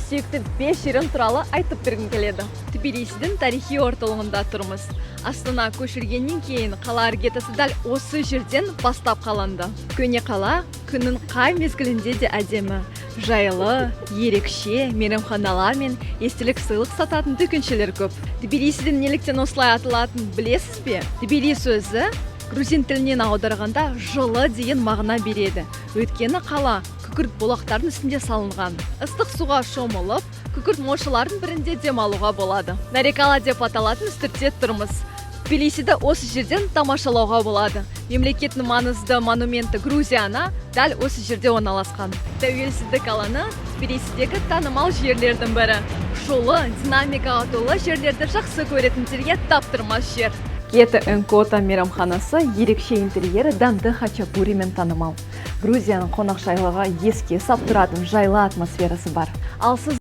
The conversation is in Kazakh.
Сүйікті бес жерім туралы айтып бергім келеді. Тбилисидің тарихи орталығында тұрмыз. Астана көшіргеннен кейін қала іргетасы дәл осы жерден бастап қаланды. Көне қала күннің қай мезгілінде де әдемі. Жайлы, ерекше мейрамханалар мен естелік сыйлық сататын дүкеншелер көп. Тбилисидің неліктен осылай аталатынын білесіз бе? Тбили сөзі грузин тілінен аударғанда «жылы» деген мағына береді. Өйткені қала күкірт бұлақтардың үстінде салынған. Ыстық суға шомылып, күкірт моншалардың бірінде демалуға болады. Нарикала деп аталатын үстіртте тұрмыз. Тбилисиді осы жерден тамашалауға болады. Мемлекеттің маңызды монументі Грузия Ана дәл осы жерде орналасқан. Тәуелсіздік алаңы – Тбилисидегі танымал жерлердің бірі. Шулы, динамикаға толы жерлерді жақсы көретіндерге таптырмас жер. Кето Кота мейрамханасы ерекше интерьері, дәмді хачапуримен танымал. Грузияның қонақжайлығы еске сап тұратын жайлы атмосферасы бар. Ал сіз